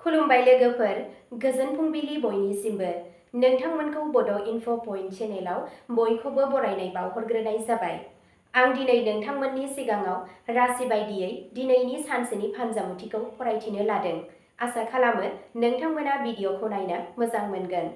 खुलुमबाय लोगोफोर, गोजोन फुंबिलि बयनिसिमबो। नोंथांमोनखौ बड' इनफ' पइन्ट चेनेलाव बयखौबो बरायनाय बावहरग्रोनाय जाबाय। आं दिनै नोंथांमोननि सिगाङाव राशि बायदियै दिनैनि सानसेनि फानजामुथिखौ फरायथिनो लादों। आसा खालामो नोंथांमोना भिडिअखौ नायनो मोजां मोनगोन।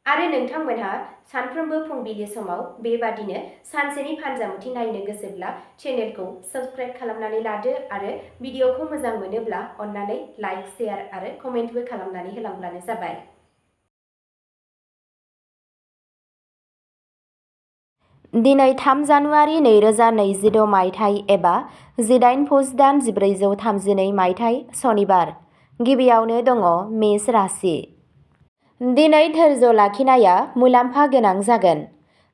आरो नोंथांमोनहा सानफ्रोमबो फुंबिलि समाव बेबादिनो सानसेनि फानजामुथि नायनो गोसोब्ला चेनेलखौ साबस्क्राइब खालामनानै लादो आरो भिडिअखौ मोजां मोनोब्ला अन्नानै लाइक, शेयार आरो कमेन्टबो खालामनानै होलांब्लानो जाबाय। दिनै 3 जानुवारि 2026 मायथाइ एबा 18 पुस दान 1432 मायथाइ सनिबार। गिबियावनो दङ मेष राशि। दिनै धैर्य लाखिनाया मुलाम्फा गोनां जागोन।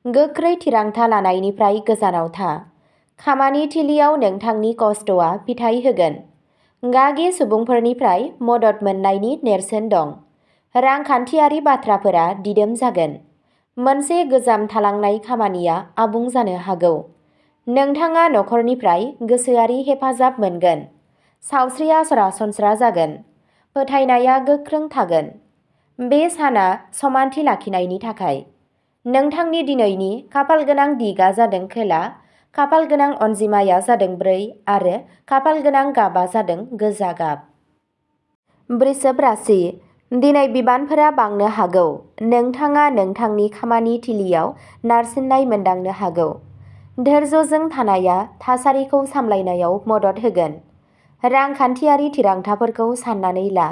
गोख्रै थिरांथा लानायनिफ्राय गोजानाव था। खामानि थिलियाव नोंथांनि खस्थ'आ फिथाइ होगोन। गागि सुबुंफोरनिफ्राय मदद मोननायनि नेरसोन दं। रांखान्थियारि बाथ्राफोरा दिदोम जागोन। मोनसे गोजाम थालांनाय खामानिया आबुं जानो हागौ। नोंथाङा नखरनिफ्राय गोसोआरि हेफाजाब मोनगोन। सावस्रिया सरासनस्रा जागोन। फोथायनाया गोख्रों थागोन। बे साना समानथि लाखिनायनि थाखाय। नोंथांनि दिनैनि खाफालगोनां दिगआ जादों खोला, खाफालगोनां अनजिमाया जादों 4 आरो खाफालगोनां गाबआ जादों गोजा गाब। वृषभ राशि। दिनै बिबानफोरा बांनो हागौ। नोंथाङा नोंथांनि खामानि थिलियाव नारसिननाय मोनदांनो हागौ। धैर्यजों थानाया थासारिखौ सामलायनायाव मदद होगोन। रांखान्थियारि थिरांथाफोरखौ साननानै ला।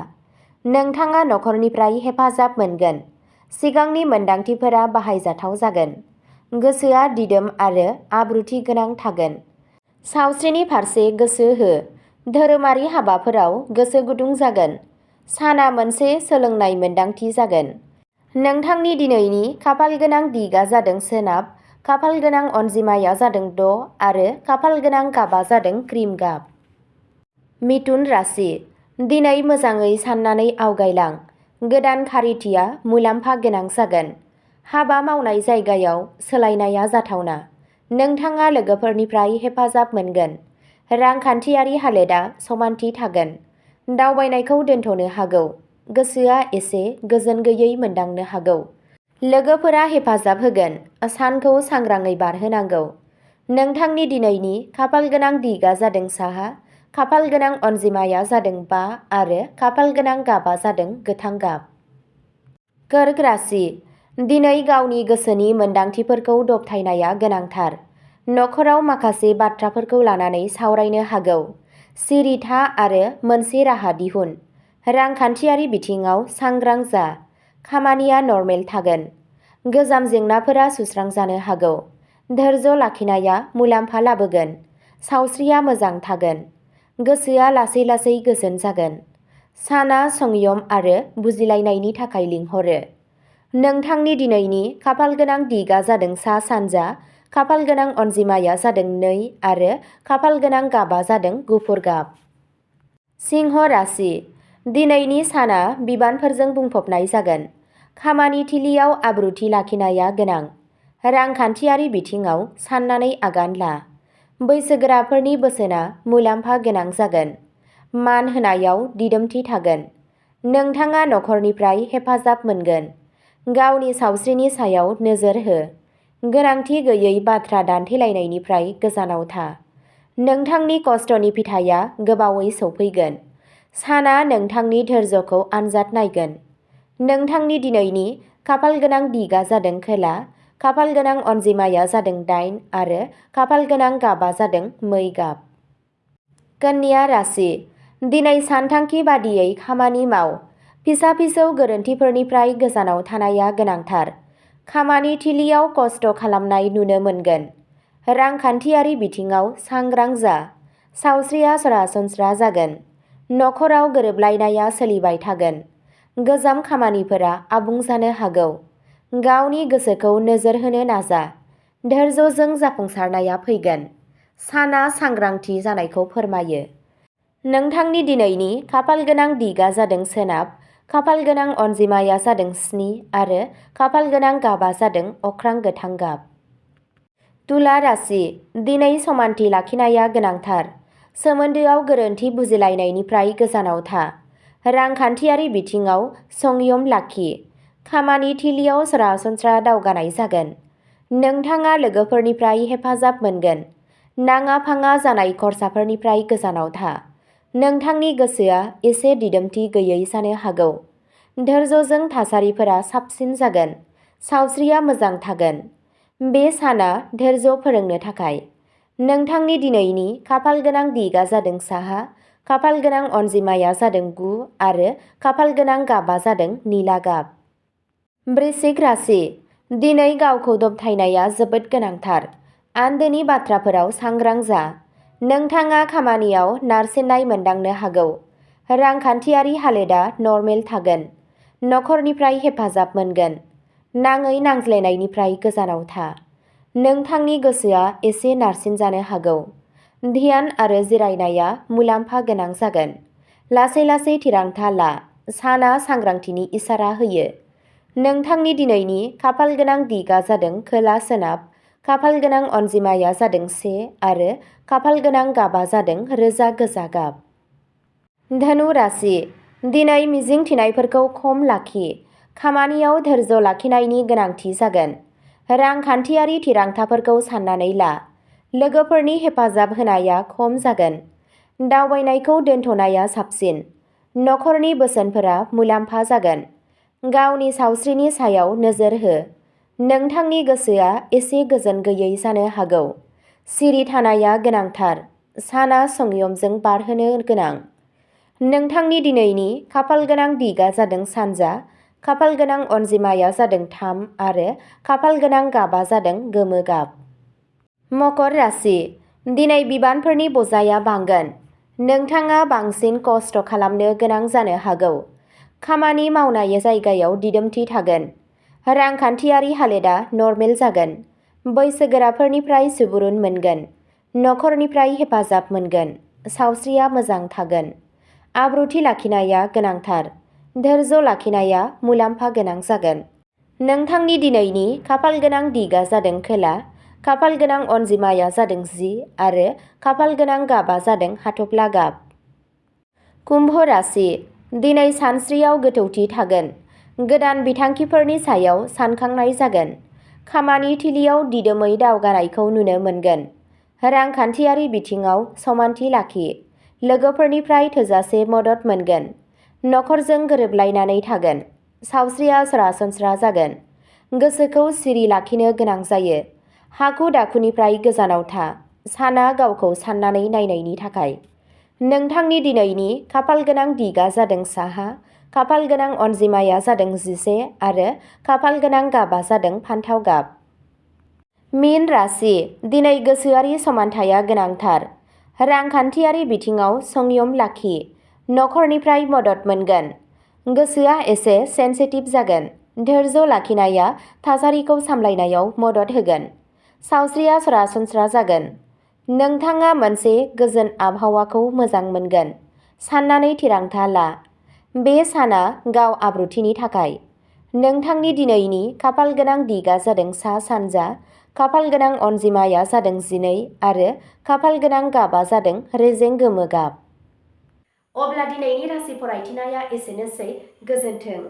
नोंथाङा नखरनिफ्राय हेफाजाब मोनगोन। सिगांनि मोनदांथिफोरा बाहायजाथाव जागोन। गोसोआ दिदोम आरो आब्रुथि गोनां थागोन। सावस्रिनि फारसे गोसो हो। धोरोमारि हाबाफोराव गोसो गुदुं जागोन। साना मोनसे सोलोंनाय मोनदांथि जागोन। नोंथांनि दिनैनि खाफालगोनां दिगआ जादों सोनाब, खाफालगोनां अनजिमाया जादों 6 आरो खाफालगोनां गाबआ जादों क्रिम गाब। मिथुन राशि। दिनै मोजाङै साननानै आवगायलां। गोदान खारिथिया मुलाम्फा गोनां जागोन। हाबा मावनाय जायगायाव सोलायनाया जाथावना। नोंथाङा लोगोफोरनिफ्राय हेफाजाब मोनगोन। रांखान्थियारि हालोदआ समानथि थागोन। दावबायनायखौ दोनथ'नो हागौ। गोसोआ एसे गोजोन गैयै मोनदांनो हागौ। लोगोफोरा हेफाजाब होगोन। सानखौ सांग्राङै बारहोनांगौ। नोंथांनि दिनैनि खाफालगोनां दिगआ जादों साहा, खाफालगोनां अनजिमाया जादों 5 आरो खाफालगोनां गाबआ जादों गोथां गाब। कर्क राशि। दिनै गावनि गोसोनि मोनदांथिफोरखौ दबथायनाया गोनांथार। नखराव माखासे बाथ्राफोरखौ लानानै सावरायनो हागौ। सिरि था आरो मोनसे राहा दिहुन। रांखान्थियारि बिथिङाव सांग्रां जा। खामानिया नर्मेल थागोन। गोजाम जेंनाफोरा सुस्रांजानो हागौ। धैर्य लाखिनाया मुलाम्फा लाबोगोन। सावस्रिया मोजां थागोन। गोसोआ लासै लासै गोजोन जागोन। साना संयम आरो बुजिलायनायनि थाखाय लिंहरो। नोंथांनि दिनैनि खाफालगोनां दिगआ जादों सा-सानजा, खाफालगोनां अनजिमाया जादों 2 आरो खाफालगोनां गाबआ जादों गुफुर गाब। सिंह राशि। दिनैनि साना बिबानफोरजों बुंफबनाय जागोन। खामानि थिलियाव आब्रुथि लाखिनाया गोनां। रांखान्थियारि बिथिङाव साननानै आगान ला। बैसोगोराफोरनि बोसोनआ मुलाम्फा गोनां जागोन। मान होनायाव दिदोमथि थागोन। नोंथाङा नखरनिफ्राय हेफाजाब मोनगोन। गावनि सावस्रिनि सायाव नोजोर हो। गोनांथि गैयै बाथ्रा दान्थेलायनायनिफ्राय गोजानाव था। नोंथांनि खस्थ'नि फिथाइया गोबावै सौफैगोन। साना नोंथांनि धैर्यखौ आनजाद नायगोन। नोंथांनि दिनैनि खाफालगोनां दिगआ जादों खोला, खाफालगोनां अनजिमाया जादों 8 आरो खाफालगोनां गाबआ जादों मै गाब। कन्या राशि। दिनै सानथांखि बादियै खामानि माव। फिसा-फिसौ गोरोन्थिफोरनिफ्राय गोजानाव थानाया गोनांथार। खामानि थिलियाव खस्थ' खालामनाय नुनो मोनगोन। रांखान्थियारि बिथिङाव सांग्रां जा। सावस्रिया सरासनस्रा जागोन। नखराव गोरोबलायनाया सोलिबाय थागोन। गोजाम खामानिफोरा आबुं जानो हागौ। गावनि गोसोखौ नोजोर होनो नाजा। धैर्यजों जाफुंसारनाया फैगोन। साना सांग्रांथि जानायखौ फोरमायो। नोंथांनि दिनैनि खाफालगोनां दिगआ जादों सोनाब, खाफालगोनां अनजिमाया जादों 7 आरो खाफालगोनां गाबआ जादों अख्रां गोथां गाब। तुला राशि। दिनै समानथि लाखिनाया गोनांथार। सोमोन्दोआव गोरोन्थि बुजिलायनायनिफ्राय गोजानाव था। रांखान्थियारि बिथिङाव संयम लाखि। खामानि थिलियाव सरासनस्रा दावगानाय जागोन। नोंथाङा लोगोफोरनिफ्राय हेफाजाब मोनगोन। नाङा फाङा जानाय खरसाफोरनिफ्राय गोजानाव था। नोंथांनि गोसोआ एसे दिदोमथि गैयै जानो हागौ। धैर्यजों थासारिफोरा साबसिन जागोन। सावस्रिया मोजां थागोन। बे साना धैर्य फोरोंनो थाखाय। नोंथांनि दिनैनि खाफालगोनां दिगआ जादों साहा, खाफालगोनां अनजिमाया जादों 9 आरो खाफालगोनां गाबआ जादों निला गाब। वृश्चिक राशि। दिनै गावखौ दबथायनाया जोबोद गोनांथार। आन्दोनि बाथ्राफोराव सांग्रां जा। नोंथाङा खामानियाव नारसिननाय मोनदांनो हागौ। रांखान्थियारि हालोदा नर्मेल थागोन। नखरनिफ्राय हेफाजाब मोनगोन। नाङै नांज्लायनायनिफ्राय गोजानाव था। नोंथांनि गोसोआ एसे नारसिनजानो हागौ। ध्यान आरो जिरायनाया मुलाम्फा गोनां जागोन। लासै लासै थिरांथा ला। साना सांग्रांथिनि इसारा होयो। नोंथांनि दिनैनि खाफालगोनां दिगआ जादों खोला सोनाब, खाफालगोनां अनजिमाया जादों 1 आरो खाफालगोनां गाबआ जादों रोजा गोजा गाब। धनु राशि। दिनै मिजिं थिनायफोरखौ खम लाखि। खामानियाव धैर्य लाखिनायनि गोनांथि जागोन। रांखान्थियारि थिरांथाफोरखौ साननानै ला। लोगोफोरनि हेफाजाब होनाया खम जागोन। दावबायनायखौ दोनथ'नाया साबसिन। नखरनि बोसोनफोरा मुलाम्फा जागोन। गावनि सावस्रिनि सायाव नोजोर हो। नोंथांनि गोसोआ एसे गोजोन गैयै जानो हागौ। सिरि थानाया गोनांथार। साना संयमजों बारहोनो गोनां। नोंथांनि दिनैनि खाफालगोनां दिगआ जादों सानजा, खाफालगोनां अनजिमाया जादों 3 आरो खाफालगोनां गाबआ जादों गोमो गाब। मकर राशि। दिनै बिबानफोरनि बजाया बांगोन। नोंथाङा बांसिन खस्थ' खालामनो गोनां जानो हागौ। खामानि मावनाय जायगायाव दिदोमथि थागोन। रांखान्थियारि हालोदा नर्मेल जागोन। बैसोगोराफोरनिफ्राय सुबुरुन मोनगोन। नखरनिफ्राय हेफाजाब मोनगोन। सावस्रिया मोजां थागोन। आब्रुथि लाखिनाया गोनांथार। धैर्य लाखिनाया मुलाम्फा गोनां जागोन। नोंथांनि दिनैनि खाफालगोनां दिगआ जादों खोला, खाफालगोनां अनजिमाया जादों 10 आरो खाफालगोनां गाबआ जादों हाथफ्ला गाब। कुम्भ राशि। दिनै सानस्रियाव गोथौथि थागोन। गोदान बिथांखिफोरनि सायाव सानखांनाय जागोन। खामानि थिलियाव दिदोमै दावगानायखौ नुनो मोनगोन। रांखान्थियारि बिथिङाव समानथि लाखि। लोगोफोरनिफ्राय थोजासे मदद मोनगोन। नखरजों गोरोबलायनानै थागोन। सावस्रिया सरासनस्रा जागोन। गोसोखौ सिरि लाखिनो गोनां जायो। हाखु दाखुनिफ्राय गोजानाव था। साना गावखौ साननानै नायनायनि थाखाय। नोंथांनि दिनैनि खाफालगोनां दिगआ जादों साहा, खाफालगोनां अनजिमाया जादों 11 आरो खाफालगोनां गाबआ जादों फान्थाव गाब। मीन राशि। दिनै गोसोआरि समानथाया गोनांथार। रांखान्थियारि बिथिङाव संयम लाखि। नखरनिफ्राय मदद मोनगोन। गोसोआ एसे सेनसिटिभ जागोन। धैर्य लाखिनाया थासारिखौ सामलायनायाव मदद होगोन। सावस्रिया सरासनस्रा जागोन। नोंथाङा मोनसे गोजोन आबहावाखौ मोजां मोनगोन। साननानै थिरांथा ला। बे साना गाव आब्रुथिनि थाखाय। नोंथांनि दिनैनि खाफालगोनां दिगआ जादों सा सानजा, खाफालगोनां अनजिमाया जादों 12 आरो खाफालगोनां गाबआ जादों रेजें गोमो गाब। अब्ला दिनैनि राशि फरायथिनाया एसेनोसै। गोजोन्थों।